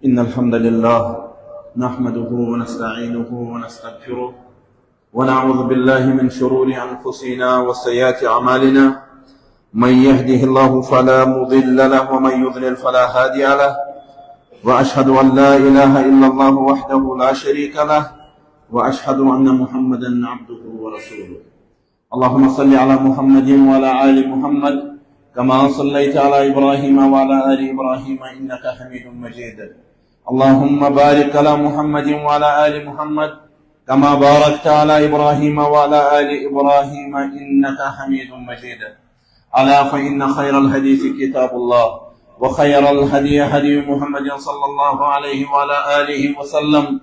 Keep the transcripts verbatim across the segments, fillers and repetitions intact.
إن الحمد لله نحمده ونستعينه ونستغفره، ونعوذ بالله من شرور أنفسنا وسيئات أعمالنا. من يهده الله فلا مضل له، ومن يضلل فلا هادي له. وأشهد أن لا إله إلا الله وحده لا شريك له، وأشهد أن محمدا عبده ورسوله. اللهم صل على محمد وعلى آل محمد كما صليت على إبراهيم وعلى آل إبراهيم إنك حميد مجيد. اللهم بارك على محمد وعلى آل محمد كما باركت على إبراهيم وعلى آل إبراهيم إنك حميد مجيد. ألا فإن خير الحديث كتاب الله، وخير الهدي هدي محمد صلى الله عليه وعلى آله وسلم،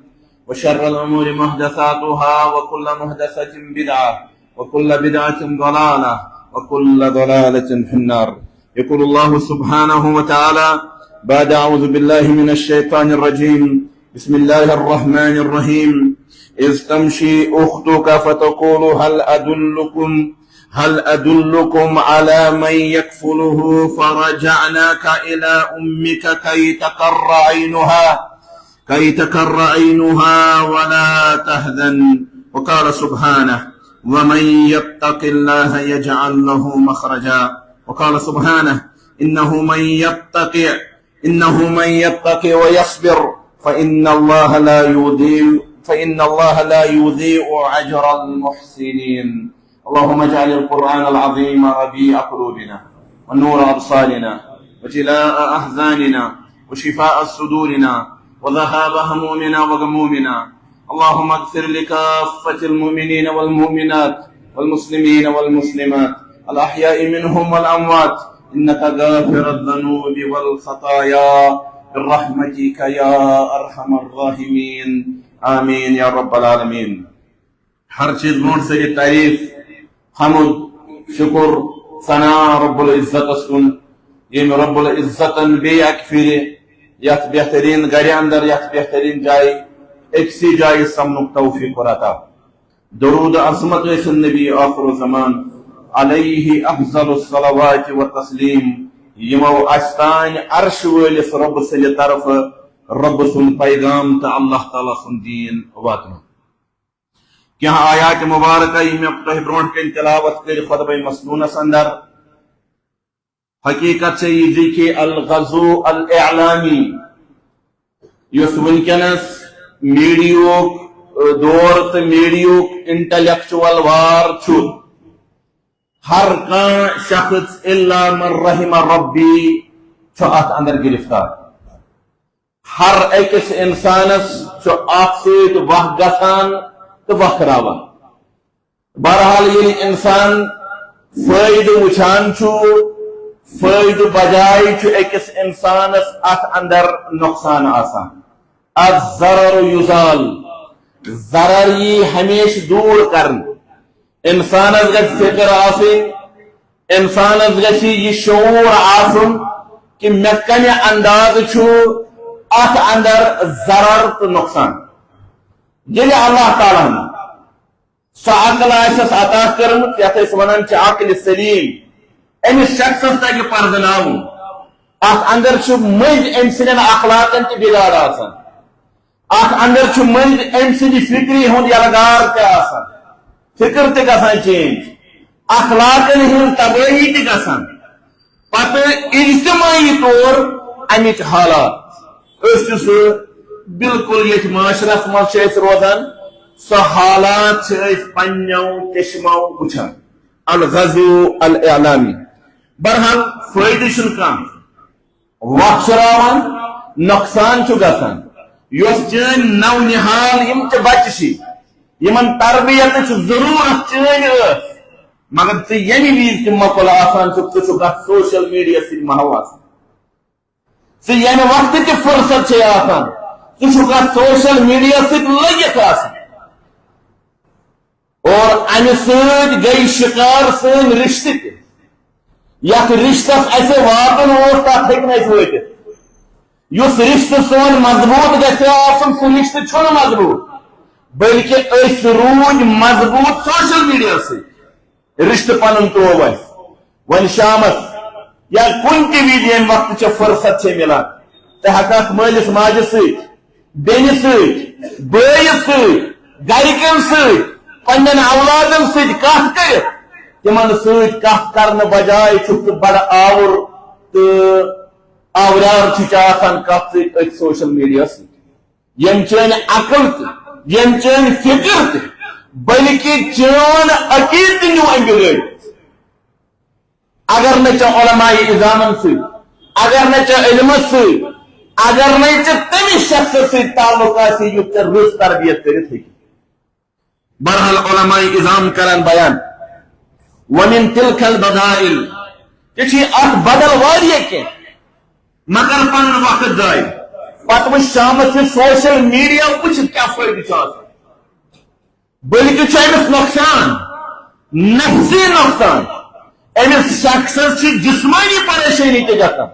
وشر الأمور محدثاتها، وكل محدثة بدعة، وكل بدعة ضلالة، وكل ضلالة في النار. يقول الله سبحانه وتعالى بعد أعوذ بالله من الشيطان الرجيم، بسم الله الرحمن الرحيم. إذ تمشي أختك فتقول هل أدلكم هل أدلكم على من يكفله، فرجعناك إلى أمك كي تقر عينها كي تقر عينها ولا تحزن. وقال سبحانه: ومن يتق الله يجعل له مخرجا. وقال سبحانه: إنه من يتق إنه من يتق ويصبر فإن الله لا يضيع فإن الله لا يضيع أجر المحسنين. اللهم اجعل القرآن العظيم ربيع قلوبنا، ونور أبصارنا، وجلاء أحزاننا، وشفاء صدورنا، وذهاب همومنا وغمومنا. اللهم اغفر لكافة المؤمنين والمؤمنات والمسلمين والمسلمات الأحياء منهم والأموات إنك غافر الذنوب والخطايا برحمتك يا أرحم الراحمين. آمين يا رب العالمين. ہر چیز برونٹھ ساری تعریف، حمد، شکر، ثنا رب العزت کن، یم رب العزتن بیٚیہِ اکہِ پھرِ یتھ بہترین گرِ اندر، یتھ بہترین جایہِ، أکسی جایہِ سمنُک توفیق کوٚر عطا۔ درود عظمت ٲسِن نبی آخر الزمان علیہ افضل الصلوات و تسلیم، یمو اسہِ تانۍ عرش وٲلِس رب سٕنٛدِ طرفہٕ رب سُنٛد پیغام تہٕ اللہ تعالیٰ سُنٛد دین واتنو۔ کینٛہہ آیات مبارکہ یم مےٚ تۄہہِ برونٛٹھ کنہِ تلاوت کٔرۍ خطبہ مسنونس اندر، حقیقت چھے یہِ زِ کہِ الغزو الاعلامی یُس وٕنکیٚنس میڈیاہُک، ٲ، دور تہٕ میڈیاہُک انٹلیکچوئل وار چھُ، ہر کانٛہہ شخص الا من رحم ربی چھُ اتھ اندر گرفتار۔ ہر أکِس انسانس چھُ اتھ سۭتۍ وق گژھان تہٕ وقراوان۔ بہرحال، ییٚلہِ انسان فٲیدٕ وٕچھان چھُ، فٲیدٕ بجایہِ چھُ أکِس انسانس اتھ اندر نۄقصان آسان۔ الضرر یزال، ضرر یی ہمیشہٕ دوٗر کرنہٕ۔ انسانس گژھِ فکر آسٕنۍ، انسانس گژھِ یہِ شعور آسُن کہِ مےٚ کمہِ اندازٕ چھُ اتھ اندر ضرر تہٕ نۄقصان۔ ییٚلہِ اللہ تعالیٰ ہن سۄ عقل آسٮ۪س عطا کٔرمٕژ، یتھ أسۍ ونان چھِ عقل سلیم، أمِس شخصس تگہِ پرزناوُن۔ اتھ اندر چھُ مٔنٛزۍ أمۍ سٕنٛدٮ۪ن اخلاقن تہِ بگاڑ آسان، اتھ اندر چھُ مٔنٛزۍ أمۍ سٕنٛدِ فکری ہُنٛد یلغار تہِ آسان، فکر تہِ گژھان چینج، اخلاقن ہٕنٛز تبٲہی تہِ گژھان۔ پتہٕ اجتماعی طور امِکۍ حالات۔ أسۍ چھِ سُہ بالکل ییٚتھۍ معاشرس منٛز چھِ أسۍ روزان، سُہ حالات چھِ أسۍ پننیو چشمو وٕچھان۔ الغزو الاعلامی۔ بہرحال، فٲیدٕ چھُنہٕ کانٛہہ۔ وقت چھُ راوان، نۄقصان چھُ گژھان۔ یۄس چٲنۍ نو نہال یِم تہِ بچہِ چھِ، یِمن تربیتٕچ ضروٗرت چٲنۍ ٲس، مگر ژٕ ییٚمہِ وِزِ تہِ مۄکل آسان چھُکھ، ژٕ چھُکھ اتھ سوشل میڈیا سۭتۍ محو آسان۔ ژٕ ییٚمہِ وقتہٕ تہِ فرصت چھے آسان، ژٕ چھُکھ اتھ سوشل میڈیا سۭتۍ لٔگِتھ آسان۔ اور امہِ سۭتۍ گٔے شکار سٲنۍ رشتہٕ تہِ۔ یتھ رشتس اسہِ واتُن اوس، تتھ ہیٚکہِ نہٕ اسہِ وٲتِتھ۔ یُس رشتہٕ سون مضبوط گژھِ آسُن، سُہ رشتہٕ چھُنہٕ مضبوط، بلکہِ أسۍ روٗدۍ مضبوط سوشل میڈیا سۭتۍ۔ رشتہٕ پنُن ترٛوو اسہِ۔ وۄنۍ شامس یا کُنہِ تہِ وِزِ ییٚمہِ وقتہٕ ژےٚ فرصت چھے مِلان، ژٕ ہٮ۪ککھ مٲلِس ماجہِ سۭتۍ، بیٚنہِ سۭتۍ، بٲیِس سۭتۍ، گرِکٮ۪ن سۭتۍ، پننٮ۪ن اولادن سۭتۍ کتھ کٔرِتھ۔ تِمن سۭتۍ کتھ کرنہٕ بجایہِ چھُکھ ژٕ بڑٕ آوُر تہٕ آوریار چھُے ژےٚ آسان کتھ سۭتۍ، أتھۍ سوشل میڈیا سۭتۍ۔ ییٚمۍ چٲنۍ عقل تہِ، ییٚمۍ چٲنۍ فکر تہِ، بلکہِ چون عقیدٕ تہِ نیوٗ أمۍ بِگٲڑِتھ۔ اگر نہٕ ژےٚ علماء عظامن سۭتۍ، اگر نہٕ ژےٚ علمس سۭتۍ، اگر نہٕ ژےٚ تٔمِس شخصس سۭتۍ تعلق آسی یُتھ ژےٚ رٕژ تربیت کٔرِتھ ہیٚکہِ۔ بہرحال علماء عظام کران بیان، ومن تلك البدائل، ژےٚ چھُے اتھ بدل واریاہ کینٛہہ، مگر پنُن وقت ضایع۔ پتہٕ وٕچھ شامس یہِ سوشل میڈیا وٕچھِتھ کیٛاہ فٲیدٕ چھُ آسان۔ بلکہِ چھُ أمِس نۄقصان، نفسی نۄقصان۔ أمِس شخصس چھِ جسمٲنی پریشٲنی تہِ گژھان،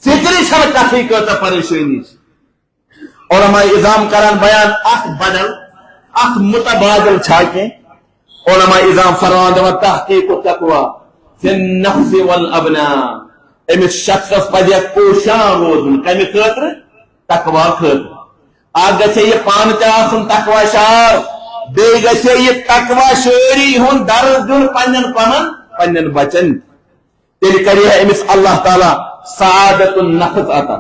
فکرِ چھنہٕ کتھٕے کۭژاہ پریشٲنی چھِ۔ علماء عظام کران بیان اتھ بدل، اتھ متبادل چھا کینٛہہ؟ علماء عظام فرمان دِوان تحقیق التقوی فی النفس والابناء۔ أمِس شخصس پزِ کوشاں روزُن کمہِ خٲطرٕ؟ تقوی خٲطرٕ۔ اکھ گژھِ یہِ پانہٕ تہِ آسُن تقوی شار، بیٚیہِ گژھِ یہِ تقوی شٲری ہُنٛد درس دیُن پننٮ۪ن کمن؟ پننٮ۪ن بچن۔ تیٚلہِ کرِ ہے أمِس اللہ تعالیٰ سعادت النفس عطا،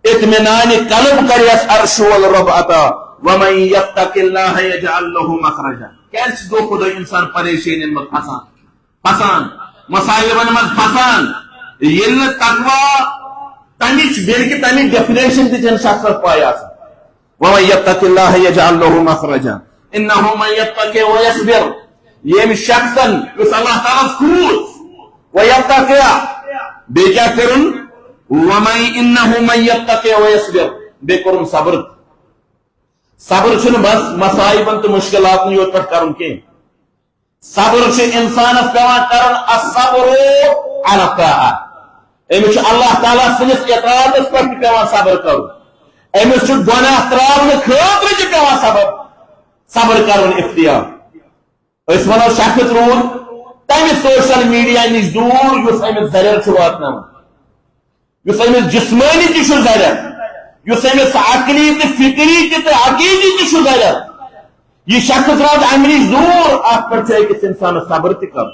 اطمینان قلب کرِ یس عرش وول رب عطا۔ ومن یتق اللہ یجعل لہ مخرجا۔ کیازِ چھُ دۄہ کھۄتہٕ دۄہ انسان پریشٲنین منٛز پھسان؟ پھسان، مصائبن منٛز پھسان، ییٚلہِ نہٕ تقوی تمِچ، بلکہِ تمِچ ڈیفینیشن تہِ چھنہٕ شخصس پاے آسان۔ ومن یتق اللہ یجعل لہ مخرجا انہ من یتقی ویصبر۔ ییٚمہِ شخصن یُس اللہ تعالیٰ ہس کھوٗژ، ویتقی، بیٚیہِ کیٛاہ کٔرٕن؟ ومن انہ من یتقی ویصبر، بیٚیہِ کوٚرُن صبر۔ صبر چھُنہٕ بس مصائبن تہٕ مشکلاتن یوت پٮ۪ٹھ کرُن کینٛہہ۔ صبر چھُ انسانس پٮ۪وان کرُن الصبر علی الطاعہ۔ أمِس چھُ اللہ تعالیٰ سٕنٛدِس اطاعتس پٮ۪ٹھ تہِ پٮ۪وان صبر کرُن۔ أمِس چھُ گۄناہ ترٛاونہٕ خٲطرٕ تہِ پٮ۪وان صبر، صبر کرُن اختیار۔ أسۍ ونو شخص روٗد تمہِ سوشل میڈیا نِش دوٗر یُس أمِس ضرر چھُ واتناوان۔ یُس أمِس جسمٲنی تہِ چھُ ضرر، یُس أمِس عقلی تہٕ فکری تہِ تہٕ عقیدی تہِ چھُ ضرر، یہِ شخص روزِ اَمہِ نِش دوٗر۔ اَتھ پٮ۪ٹھ چھُ أکِس اِنسانَس صبر تہِ کَرُن۔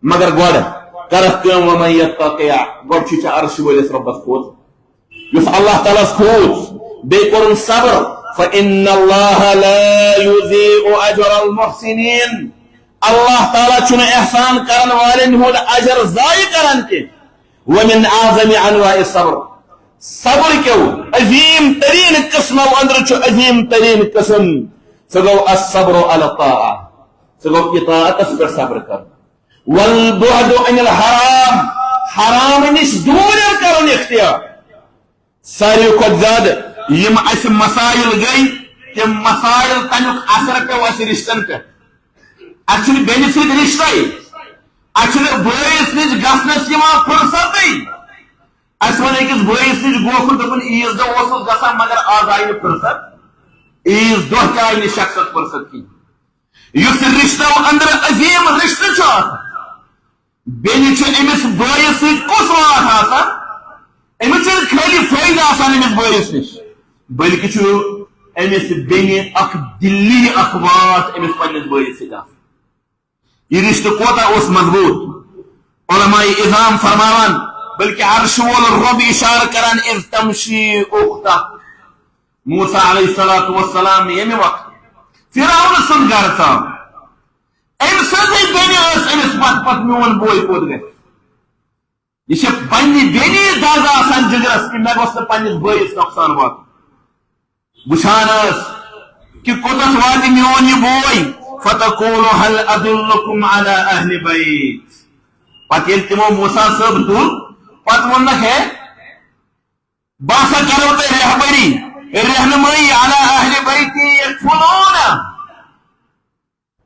مگر گۄڈٕ کَرَکھ کٲم، وَمَن یَتَّقِ، گۄڈٕ چھُے ژےٚ عرشہِ وٲلِس رۄبَس کھوژُن، یُس اللہ تعالیٰ ہَس کھوٗژ، بیٚیہِ کوٚرُن صبر۔ فَإِنَّ اللَّهَ لَا يُضِيعُ أَجْرَ الْمُحْسِنِينَ۔ اللہ تعالیٰ چھُنہٕ احسان کرن والٮ۪ن ہُنٛد اجر ضایع کران کینٛہہ۔ ومن اعظم انواع الصبر، صبر کیو عظیم ترین قسمو اندر چھُ عظیم ترین قسم، سُہ گوٚو الصبر علی الطاعہ، سُہ گوٚو اطاعتس پٮ۪ٹھ صبر کرُن۔ والبعد عن الحرام، حرام نِش دوٗر کرُن اختیار۔ ساروی کھۄتہٕ زیادٕ یِم اَسہِ مسائل گٔے، تِم مسائل، تَمیُک اثر پیوٚو اَسہِ رِشتَن پٮ۪ٹھ۔ اَسہِ چھُنہٕ بیٚنہِ سۭتۍ رِشتَے، اَسہِ چھُنہٕ بٲیِس نِش گژھنَس یِوان فرصتٕے۔ اَسہِ ووٚن أکِس بٲیِس نِش گوکھُن، دوٚپُن، عیٖذ دۄہ اوسُس گژھان، مگر آز آیہِ نہٕ فرصت۔ عیٖذ دۄہ تہِ آیہِ نہٕ شخصَس فرصت کِہیٖنۍ۔ یُس رِشتَو اندر عظیٖم رِشتہٕ چھُ آسان، بیٚنہِ چھُ أمِس بٲیِس سۭتۍ کُس واٹھ آسان؟ أمِس چھُنہٕ خٲلی فٲیدٕ آسان أمِس بٲیِس نِش، بلکہِ چھُ أمِس بیٚنہِ اکھ دِلی اکھ واٹھ أمِس پننِس بٲیِس سۭتۍ آسان۔ یہِ رِشتہٕ کوتاہ اوس مضبوٗط؟ علماء عظام فرماوان، بلکہِ عرشہِ وول رۄب اِشارٕ کران، اِذ تمشی اختہ۔ موسیٰ علیہ الصلوۃ والسلام ییٚمہِ وقتہٕ فرعون سُنٛد گرٕ ژاو، أمۍ سٕنٛزٕے بیٚنہِ ٲس أمِس پتہٕ پتہٕ، میون بوے کوٚت گژھِ؟ یہِ چھِ پننہِ بیٚنہِ دگ آسان جگرس کہِ مےٚ گوٚژھ نہٕ پننِس بٲیِس نۄقصان واتُن۔ وٕچھان ٲس کہِ کوٚتَتھ واتہِ میون یہِ بوے۔ فتقول هل ادلکم علی اہل بیت۔ پتہٕ ییٚلہِ تِمو موسیٰ صٲب تُل، پتہٕ ووٚننکھ، ہے، بہٕ ہسا کرو تۄہہِ رہبری، رہنمٲیی علی اہل بیتی یکفلون۔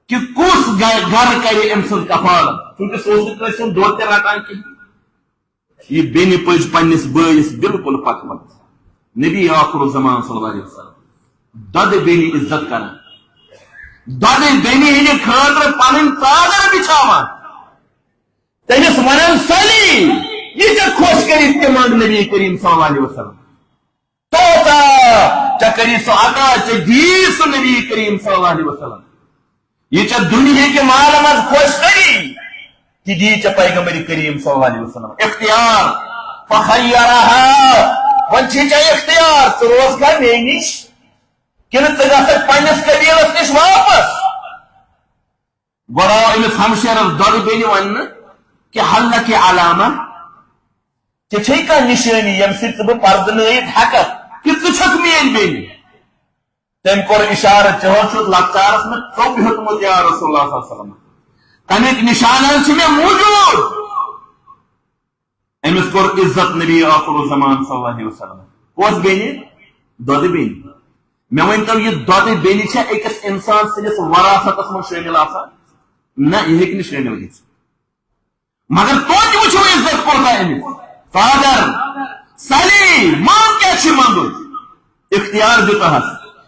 کہِ کُس گرٕ، گرٕ کرِ أمۍ سٕنٛز کفالت؟ چونکہ سُہ اوس نہٕ کٲنٛسہِ ہُنٛد دۄد تہِ رٹان کِہیٖنۍ۔ یہِ بیٚنہِ پٔج پننِس بٲیِس بالکل پتہٕ پتہٕ۔ نبی آخر الزمان صلی اللہ علیہ وسلم دۄدٕ بیٚنہِ عزت کران، دۄدٕ بیٚنہِ ہٕنٛدِ خٲطرٕ پنٕنۍ ژادر بچھاوان، تٔمِس ونان، سلی، یہِ ژےٚ خۄش کٔرِتھ تہِ منٛگ نبی کریم صلی اللہ علیہ وسلم۔ طوطا، ژےٚ کری سُہ عطا، ژےٚ دی سُہ نبی کریم صلی اللہ علیہ وسلم۔ یہ ژےٚ دنیا کہ مال منٛز خۄش کری، تہِ دی ژےٚ پیغمبر کریم صلی اللہ علیہ وسلم۔ اختیار، فخیرہا، وۄنۍ چھُے ژےٚ اختیار، ژٕ روزکھا مے نِش کِنہٕ ژٕ گژھکھ پننِس قبیلس نِش واپس؟ گۄڈٕ آو أمِس ہمشیرس دۄدٕ بیٚنہِ وننہٕ کہِ ہل لکِ علامہ، ژےٚ چھے کانٛہہ نِشٲنی ییٚمہِ سۭتۍ ژٕ بہٕ پرزنٲیِتھ ہٮ۪ککھ کہِ ژٕ چھکھ میٲنۍ بیٚنہِ؟ تٔمۍ کوٚر اشارٕ، ژےٚ حظ چھُتھ لۄکچارس منٛز ژوٚپ ہیوٚتمُت یا رسول اللہ صلی اللہ علیہ وسلم، تمیُک نشانہٕ حظ چھُ مےٚ موٗجوٗد۔ أمِس کوٚر عزت نبی آخر الزمان صلی اللہ علیہ وسلم۔ کۄس بیٚنہِ؟ دۄدٕ بیٚنہِ۔ مےٚ ؤنۍ تو، یہِ دۄدٕ بیٚنہِ چھا أکِس انسان سٕنٛدِس وراثتس منٛز شٲمِل آسان؟ نہ، یہِ ہیٚکہِ نہٕ شٲمِل گٔژھِتھ۔ مگر توتہِ وٕچھو عزت کوٗتاہ أمِس۔ فادر، سلی، منٛگ کیٛاہ چھُ منٛگُن؟ اختیار دیُتہَس،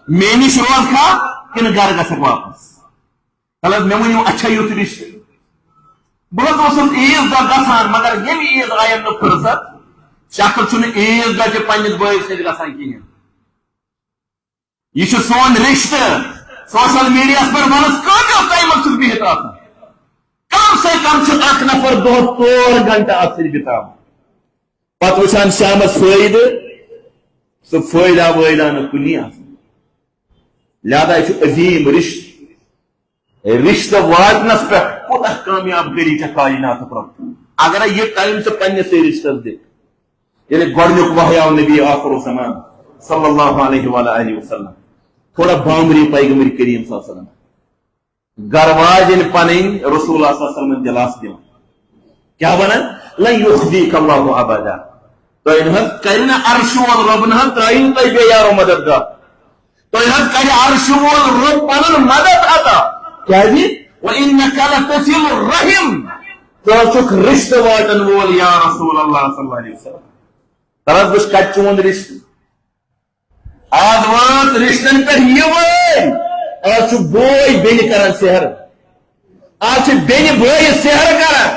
مےٚ نِش روزکھا کِنہٕ گرٕ گژھکھ واپس؟ تَلہٕ حظ، مےٚ ؤنِو، اَتھ چھا یُتھ رِشتہٕ؟ بہٕ حظ اوسُس عیٖذ دۄہ گژھان، مگر ییٚمہِ عیٖذ آیم نہٕ فرصت، شخص چھُنہٕ عیٖذ دۄہ تہِ پننِس بٲیِس نِش گژھان کِہیٖنۍ۔ یہِ چھُ سون رِشتہٕ۔ سوشل میڈیاہَس پٮ۪ٹھ وَنَس کۭتِس ٹایمَس چھُس بِہِتھ آسان؟ کم سے کم چھُ اکھ نفر دۄہَس ژور گھنٹہٕ اَتھ سۭتۍ بِتاوان۔ پتہٕ وٕچھان شامس فٲیدٕ، سُہ فٲیدہ وٲیدہ نہٕ کُنی آسان۔ لہذا یہِ چھُ عظیٖم رِشتہٕ۔ رِشتہٕ واتنس پٮ۪ٹھ کوٗتاہ کامیاب کٔری ژےٚ کائناتُک رۄب۔ اگرے یہِ ٹائم ژٕ پننِسٕے رِشتس دِکھ، ییٚلہِ گۄڈٕنیُک وحی آو نبی آخر الزمان صلی اللہ علیہ وآلہ وسلم، تھوڑا بامبری پیغمبر کریم صلی اللہ علیہ وسلم۔ گرٕ واجٮ۪ن پنٕنۍ رسول اللہ صلی اللہ علیہ وسلمن دِلاسہٕ دِوان۔ کیٛاہ ونان؟ "لن یخزیک اللہ ابدا"۔ تۄہہِ نہٕ حظ کرِ نہٕ عرشہِ وول رۄب نہٕ حظ ترٛٲیِو نہٕ تۄہہِ بے یارو مددگار۔ تۄہہِ حظ کرِ عرشہِ وول رۄب پنُن مدد عطا۔ کیٛازِ؟ "وانک لتصل الرحم"۔ ژٕ حظ چھُکھ رشتہٕ واٹن وول یا رسول اللہ صلی اللہ علیہ وسلم۔ تَلہٕ حظ وٕچھ کتہِ چون رشتہٕ۔ آز وٲژ رشتن پٮ۪ٹھ یہِ وٲرۍ۔ آز چھُ بوے بیٚنہِ کران سحر۔ آز چھِ بیٚنہِ بٲیِس سحر کران۔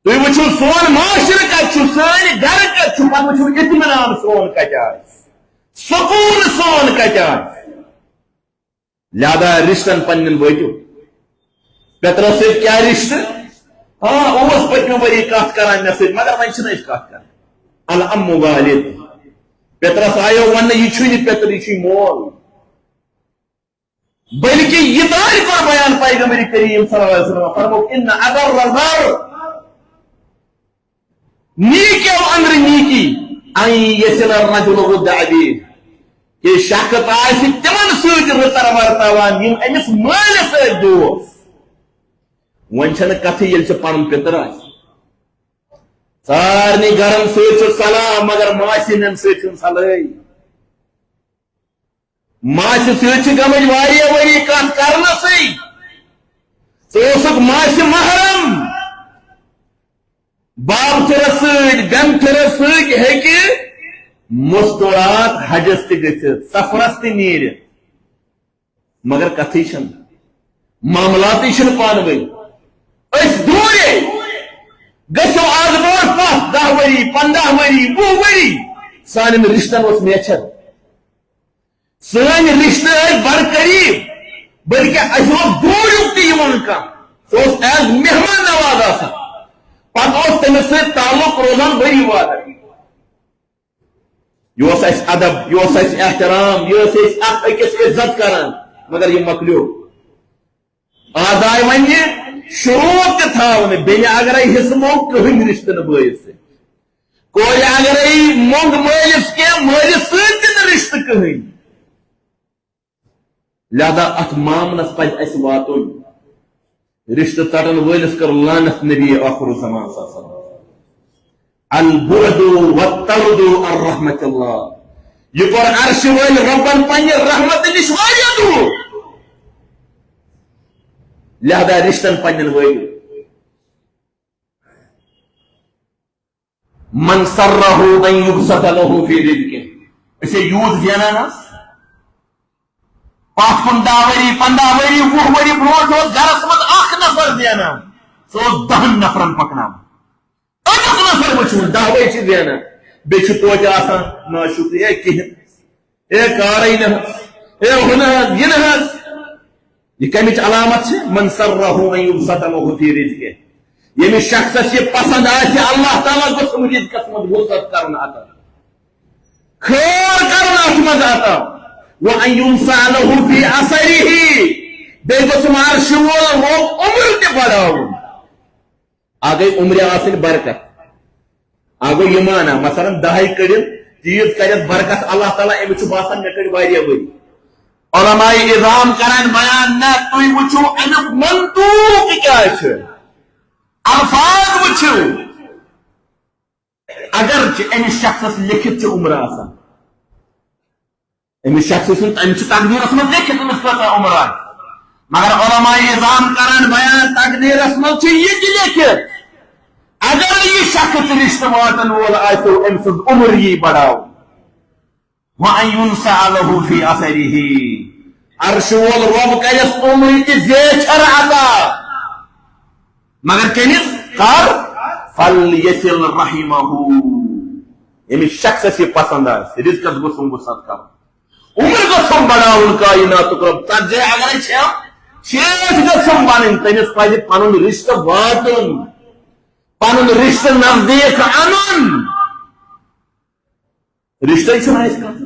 تُہۍ وٕچھِو سون معاشرٕ کتہِ چھُ، سٲنۍ گرٕ کتہِ چھُ، پتہٕ وٕچھِو اطمینان سون کتہِ آسہِ، سکوٗن سون کتہِ آسہِ۔ لہذا رشتن پننٮ۪ن وٲتِو۔ پیترس سۭتۍ کیٛاہ رشتہٕ؟ ہاں، اوس پٔتمہِ ؤری کتھ کران مےٚ سۭتۍ، مگر وۄنۍ چھِنہٕ أسۍ کتھ کران۔ العم والد۔ پیترس آیو وننہٕ، یہِ چھُے نہٕ پیتر، یہِ چھُے مول۔ بلکہ یہِ تارِ کوٚر بیان پیغمبر کریم صلی اللہ علیہ وسلم، فرموو، "ان ابر البر"، نیکیو اندر نیکی، "ان یصل الرجل ود ابیہ"، کہ شخص آسہِ تِمن سۭتۍ رٕژر ورتاوان، یِم أمِس مٲلِس سۭتۍ دوس۔ وۄنۍ چھنہٕ کتھٕے ییٚلہِ ژےٚ پنُن پیٚتٕر آسہِ۔ سارنٕے گرن سۭتۍ چھُ سلام، مگر ماسہِ ہٕنٛدٮ۪ن سۭتۍ چھُنہٕ سلٲے۔ ماسہِ سۭتۍ چھِ گٔمٕتۍ واریاہ ؤری کتھ کرنسٕے۔ ژٕ اوسُکھ ماسہِ محرم۔ بابتھٕرس سۭتۍ، بیمتھٕرس سۭتۍ ہیٚکہِ مستورات حجس تہِ گٔژھِتھ، سفرس تہِ نیٖرِتھ۔ مگر کتھٕے چھنہٕ، معاملاتٕے چھِنہٕ پانہٕ ؤنۍ۔ أسۍ دوٗرے گٔژھِو از برونٛٹھ پتھ دَہ ؤری، پنٛداہ ؤری، وُہ ؤری، سانٮ۪ن رشتن اوس میچھر۔ سٲنۍ رشتہٕ ٲسۍ بڑٕ قریب، بلکہ اسہِ اوس دوٗریُک تہِ یِوان کانٛہہ، سُہ اوس as مہمان نواز آسان۔ پتہٕ اوس تٔمِس سۭتۍ تعلق روزان ؤری وادن۔ یہِ اوس اسہِ ادب، یہِ اوس اسہِ احترام، یہِ ٲسۍ أسۍ اکھ أکِس عزت کران، مگر یہِ مۄکلیو۔ آز آیہِ وۄنۍ یہِ شروٗع تہِ تھاونہٕ، بیٚنہِ اگرے حصہٕ موٚنگ، کٕہٕنۍ رشتہٕ نہٕ بٲیِس سۭتۍ۔ کورِ اگرے موٚنگ مٲلِس کینٛہہ، مٲلِس سۭتۍ تہِ نہٕ رشتہٕ کٕہٕنۍ۔ لہذا اتھ معاملس پزِ اسہِ واتُن۔ رشتہٕ ژٹن وٲلِس کٔر لعنت نبی آخر الزمان صلی اللہ علیہ وسلم۔ البعد والطرد عن رحمت اللہ۔ یہِ کوٚر عرشہِ وٲلۍ رۄبن پننہِ رحمتہٕ نِش واریاہ دوٗر۔ لہذا رشتن پننٮ۪ن وٲلِو۔ من سرہ ان یبسط لہ فی رزقہ۔ أسۍ ہے یوٗت زینان آس۔ پتھ کُن دَہ ؤری، پنٛداہ ؤری، وُہ ؤری برونٛٹھ اوس گرس منٛز اکھ نفر زینان۔ سُہ اوس دَہن نفرن پکناوان۔ أزیُک نفر وٕچھوُن، دَہ ؤری چھِ زینان۔ بیٚیہِ چھُ توتہِ آسان ناشُکری، ہے کِہیٖنۍ، ہے کارٕے نہٕ حظ، ہے ہُہ نہٕ حظ، یہِ نہٕ حظ۔ یہِ کَمِچ علامت چھِ؟ من سرہ ان یبسط لہ فی رزقہ۔ ییٚمِس شخصس یہِ پسند آسہِ، اللہ تعالیٰ گوٚژھُم رزقس منٛز وسعت کرُن عطا، خٲر کرُن اتھ منٛز عطا۔ وان ینسع لہ فی اثرہ، بیٚیہِ گوٚژھُم عرشہِ وول رۄب عمر تہِ بڑاوُن۔ اکھ گٔے عمرِ آسٕنۍ برکت، اکھ گوٚو یہِ معنی، مثلاً دَہے کٔڑِتھ، تیٖژ کَرٮ۪س برکت اللہ تعالیٰ، أمِس چھُ باسان مےٚ کٔڑۍ واریاہ ؤری۔ علماء عظام کران بیان، نہ، تُہۍ وٕچھِو اَمیُک منطوق کیٛاہ چھُ، الفاظ وٕچھِو۔ اگرچہِ أمِس شخصس لیکھِتھ چھِ عمر آسان، أمِس شخص سُنٛد، أمِس چھُ تقدیٖرس منٛز لیکھِتھ أمِس کۭژاہ عمر آسہِ۔ مگر علماء عظام کران بیان، تقدیٖرس منٛز چھُ یہِ تہِ لیکھِتھ، اگر یہِ شخص رشتہٕ واتن وول آسہِ، أمۍ سٕنٛز عمر یی بڑاونہٕ۔ وَأَن يُنسَعَ لَهُ فِي أَثَرِهِ، عرشہِ وول رۄب کرٮ۪س عمر تہِ زیچھر عطا۔ مگر کٔمِس؟ کر؟ فَلْيَصِلْ رَحِمَهُ۔ ییٚمِس شخصس یہِ پسند آسہِ، رزقس گوٚژھُم وسعت کرُن، عمر گوٚژھُم بڑاوُن۔ کائناتُک رۄب، ژتجی اگرے چھےٚ، شیٹھ گٔژھٕم بنٕنۍ، تٔمِس پزِ پنُن رشتہٕ واتُن، پنُن رشتہٕ نزدیٖک انُن۔ رشتے چھُنہٕ اَسہِ کانٛہہ۔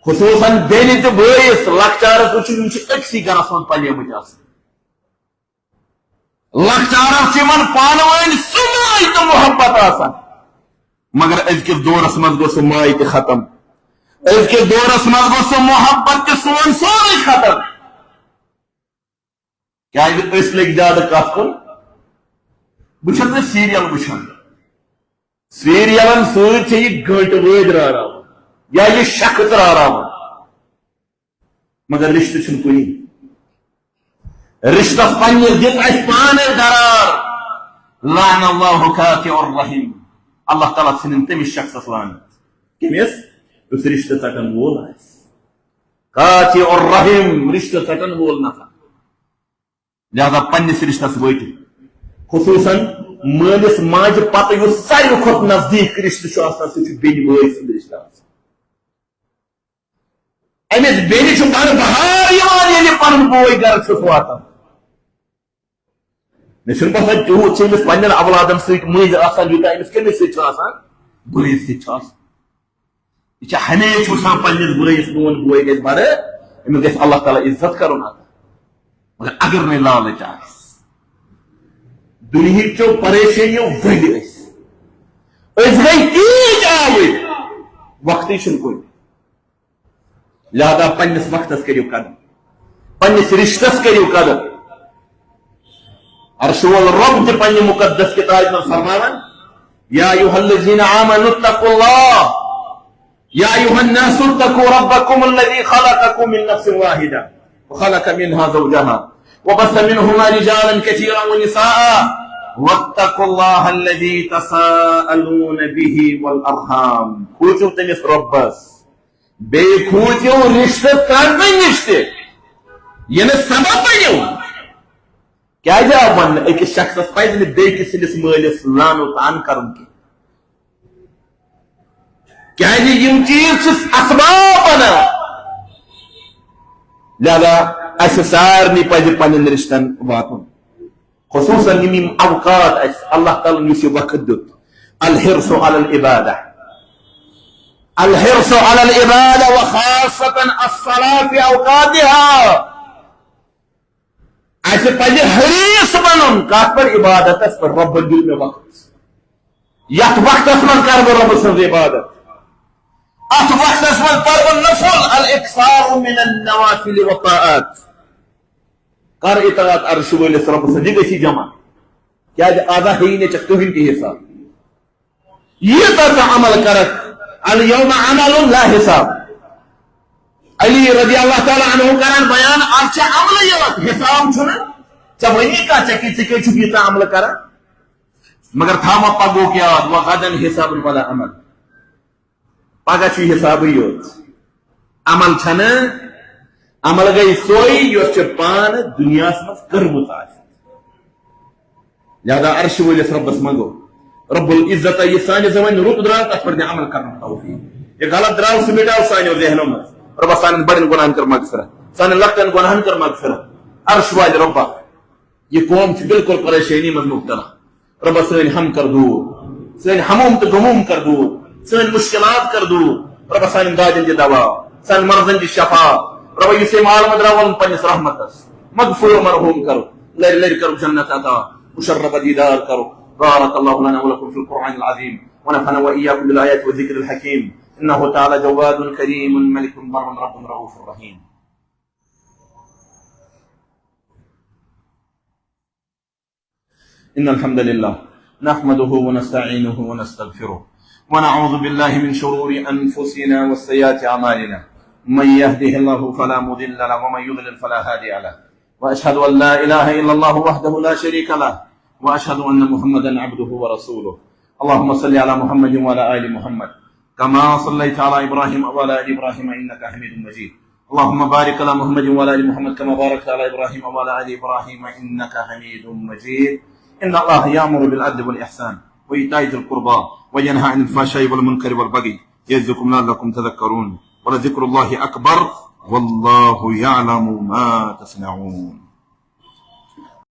خصوصاً بیٚنہِ تہٕ بٲیِس، لۄکچارس وٕچھِو، یِم چھِ أکسٕے گرس منٛز پلیمٕتۍ آسان۔ لۄکچارس چھِ یِمن پانہٕ ؤنۍ سُہ ماے تہٕ محبت آسان۔ مگر أزکِس دورس منٛز گوٚو سُہ ماے تہِ ختم۔ أزکِس دورس منٛز گوٚو سُہ محبت تہِ سون سورُے ختم۔ کیازِ أسۍ لٔگۍ زیادٕ کتھ کُن۔ بہٕ چھُس نہٕ سیریل وٕچھان۔ سیریلن سۭتۍ چھِ یہِ گٲنٹہٕ وٲدۍ راراوان یا یہِ شخص راراوان، مگر رشتہٕ چھُنہٕ کُنی۔ رشتس پننِس دِژ اَسہِ پانے درار۔ لعن اللہ قاطع الرحم۔ اللہ تعالیٰ ژھٕنِن تٔمِس شخصس لعنت۔ کٔمِس؟ یُس رشتہٕ ژٹن وول آسہِ۔ قاطع الرحم، رشتہٕ ژٹن وول نفر۔ لہذا پننِس رشتس وٲتِو۔ خصوصاً مٲلِس ماجہِ پتہٕ یُس ساروی کھۄتہٕ نزدیٖک رشتہٕ چھُ آسان، سُہ چھُ بیٚنہِ بٲے سُنٛد رشتہٕ آسان۔ أمِس بیٚنہِ چھُ بڑٕ بہار یِوان، ییٚلہِ پنُن بوے گرٕ چھُس واتان۔ مےٚ چھُنہٕ باسان تیوٗت چھُ أمِس پننٮ۪ن اولادن سۭتۍ مٔنٛزۍ آسان، یوٗتاہ أمِس کٔمِس سۭتۍ چھُ آسان؟ بٲیِس سۭتۍ چھُ آسان۔ یہِ چھِ ہمیشہِ وٕچھان پننِس بٲیِس، میون بوے گژھِ بڑٕ، أمِس گژھِ اللہ تعالیٰ عزت کرُن عطا۔ مگر اگر نہٕ لالچ آسہِ، دُنہِکۍ چیو پریشٲنیو ؤلۍ أسۍ، أسۍ گٔے تیٖتۍ آوٕرۍ، وقتٕے چھُنہٕ کُنہِ۔ لہذا پننِس وقتس کٔرِو قدر، پننِس رشتس کٔرِو قدر۔ عرشہِ وول رۄب تہِ پننہِ مقدس کتابہِ منٛز فرماوان، یا ایھا الذین آمنوا اتقوا اللہ، یا ایھا الناس اتقوا ربکم الذی خلقکم من نفس واحدہ وخلق منها زوجها وبث منهما رجالا کثیرا ونساء واتقوا اللہ الذی تساءلون به والارحام۔ کھوٗژِو تٔمِس رۄبس، بیٚیہِ کھوٗژِو رِشتہٕ ژَٹنہٕ نِش تہِ، یہِ نہٕ سبب بٔنِو۔ کیٛازِ آو وَننہٕ؟ أکِس شخصس پَزِ نہٕ بیٚیہِ کِس سٕنٛدِس مٲلِس لعنت عن کَرُن کینٛہہ، کیٛازِ یِم چیٖز چھِ اسباب بَنان۔ لہذا اَسہِ سارنٕے پَزِ پنٛنٮ۪ن رِشتَن واتُن۔ خصوصاً یِم یِم اوقات اَسہِ اللہ تعالیٰ ہن یُس یہِ وقت دیُت، الحرص علی العبادہ، الحرص علی العبادہ وخاصة الصلاة فی اوقاتها۔ اَسہِ پَزِ حریص بَنُن کَتھ پٮ۪ٹھ؟ عبادتَس پٮ۪ٹھ۔ رۄبَن دیُت مےٚ وقت، یَتھ وقتَس منٛز کَرٕ بہٕ رۄبہٕ سٕنٛز عبادت، اَتھ وقتَس منٛز پَرٕ بہٕ نفل، الاکثار من النوافل والطاعات۔ کر اطاعت عرشہِ وٲلِس رۄبہٕ سٕنٛز، یہِ گژھی جمع۔ کیٛازِ آز ہا ہیٚیہِ نہٕ ژےٚ کٕہٕنۍ تہِ حساب۔ ییٖژاہ ژٕ عمل کرکھ، الیوم عمل لا حساب۔ علی رضی اللہ تعالیٰ عنہ کران بیان، از چھِ عملٕے یوت، حساب چھُنہٕ۔ ژےٚ وَنی کانٛہہ، ژےٚ کہِ-، ژٕ کیٛازِ چھُکھ ییٖژاہ عملہٕ کران؟ مگر تھاو وۄنۍ پگہُک یاد، وغدا حساب ولا عمل۔ پگاہ چھُ حسابٕے یوت۔ عمل چھنہٕ، عمل گٔے سۄے یۄس ژےٚ پانہٕ دُنیاہس منٛز کٔرمٕژ آسہِ۔ لہذا عرشہِ وٲلِس رۄبس منٛگو، رب العزت، یہِ سانہِ زبانہِ رُت درٛاو، تَتھ پٮ۪ٹھ دِ عمل کرنُک توفیٖق۔ یہِ غلط درٛاو، سُہ مِٹاو سانیو ذہنو منٛز۔ رۄبہ، سانٮ۪ن بڑٮ۪ن گۄناہن کر مغفرت، سانٮ۪ن لۄکٹٮ۪ن گۄناہن کر مغفرت۔ عرش والہِ رۄبہ، یہِ قوم چھُ بالکل پریشٲنی منٛز مبتلا۔ رۄبہ، سٲنۍ ہم کر دوٗر، سٲنۍ ہموم تہٕ غموم کر دوٗر، سٲنۍ مُشکلات کر دوٗر۔ رۄبہ، سانٮ۪ن دادٮ۪ن دِ دوا، سانٮ۪ن مرضن دِ شفا۔ رۄبہ، یُس ییٚمہِ عالمہٕ درٛاو، وَن پننِس رحمتس، مغفور و مرحوم کرو، لرِ لرِ کرو جنت عطا، مشرف دیدار کرو۔ بارک اللہ لنا ولکم فی القرآن العظیم، ونفعنا وإیاکم بالآیات والذکر الحکیم۔ انہ تعالی جواد کریم ملک بر رب رؤوف رحیم۔ إن الحمد لله نحمده ونستعينه ونستغفره، ونعوذ بالله من شرور أنفسنا وسيئات أعمالنا. من يهده الله فلا مضل له، ومن يضلل فلا هادي له. وأشهد أن لا إله إلا الله وحده لا شريك له، وأشهد أن محمدا عبده ورسوله. اللهم صل على محمد وعلى آل محمد، كما صليت على إبراهيم وعلى آل إبراهيم إنك حميد مجيد. اللهم بارك على محمد وعلى آل محمد، كما باركت على إبراهيم وعلى آل إبراهيم إنك حميد مجيد. إن الله يأمر بالعدل والإحسان وإيتاء ذي القربى وينهى عن الفحشاء والمنكر والبغي يعظكم لعلكم تذكرون. ولذكر الله أكبر، والله يعلم ما تصنعون.